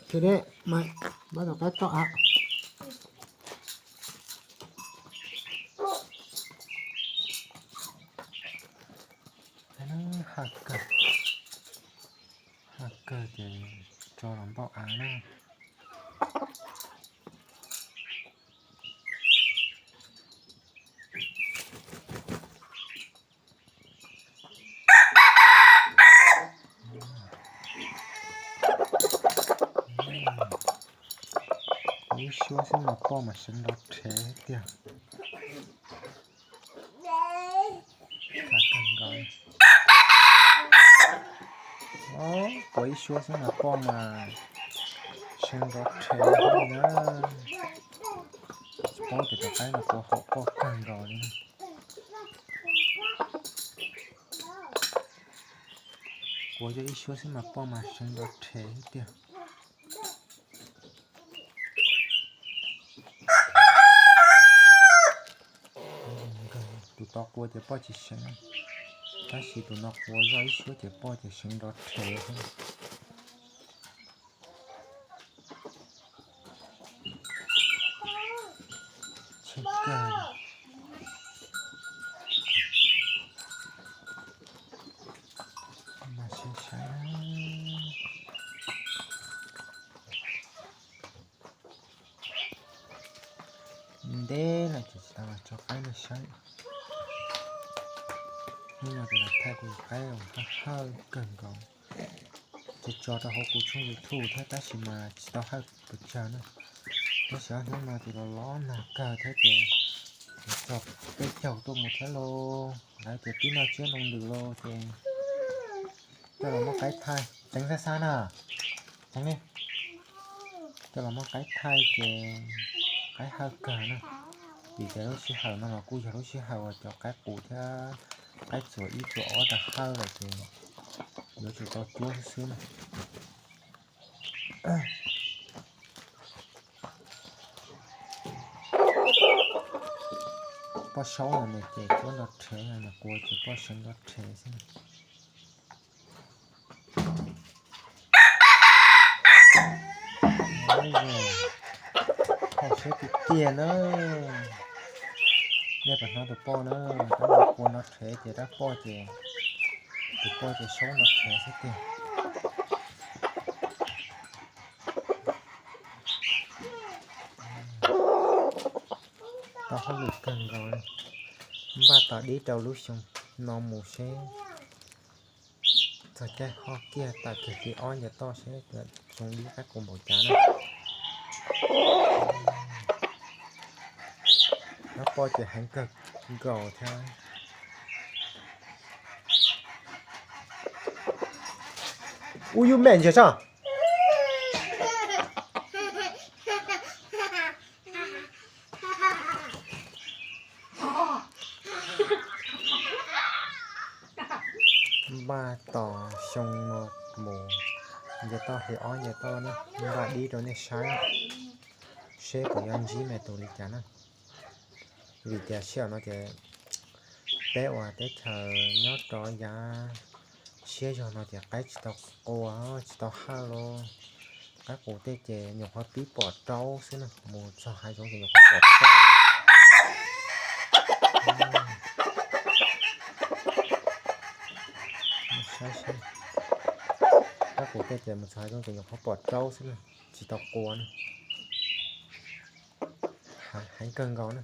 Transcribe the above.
Ces dej mas muab tus qaib tso av. Hawj kawg, hawj kawg ces tso los npauj av na. Ib suab xwb mas poj mas seev nrov rhev tiag. Quav ib suab xwb mas poj mas seev nrov rhev na. Tsis paub tias tus qaib no quav hom poj kawg nkaus li na. Quav yog ib suab xwb mas poj mas seev nrov rhev tiag. Tus tod quav ces poj tsis seev, tab sis tus no quav zoj ib suab ces poj ces seev nrov rhev xwb. Tsheb kawg. Mas saib saib. Ntev lawm ces tsis tau los tso qaib no saib. Hnub no ces los thaij kuv qaib uas hawj hawj kawg nkaus. Ces tso rau hauv kuv tshooj YouTube thiab tab sis mas tsis tau hawj pes tsawg na. Tab sis ob hnub no ces los los nag kawg thiab ces tso peb caug tuaj mus thiab lauj. Lawv ces pib noj tsiab noj ntws lauj ces coj los muab qaib thaij, ceev xab xab na. Ceev li. Coj los muab qaib thaij ces qaib hawj kawg na. Vim tias lub sij hawm no los kuj yog lub sij hawm uas cov qaib qus thiab qaib txuas ib txuas ob tag hawj lawm ces yuav tsum tau cuab xwb xwb na. Poj saub no ces cuab nrov rhev, nws quav ces poj seev nrov rhev xwb. Hauj siab tiag tiag na. Nej puas hnov tus poj na, tab sis quav nrov rhev ces rab poj ces, tus poj ces saub nrov rhev xwb tiag. Tau hauj lwm kawg nkaus li. Npaj tos dib rau lub xyoo no mus seb txog caij ho kiag tawm kiag hli ob nce toj seb zoo dib qaib qus npaum cas na. Rab poj ces heev kawg nkaus thiab. Ub, yub mej ntsia tso. Npaj tos xyoo no mus nce toj hli ob nce toj na, npaj dib rau nej saib seb puas yuav ntsib me tus li cas na. Vim tias sij hawm no ces peb uas teb chaws nyob rau yav siab zog no ces qaib tsis tau qua tsis tau hawj los, qaib qus tej ces nyuam qhuav pib pom raub xwb na, mus txog hav zoov ces nyuam qhuav pom raub. Qaib qus tej ces mus txog hav zoov ces nyuam qhuav pom raub xwb na, tsis tau qua na. Heev kawg nkaus na.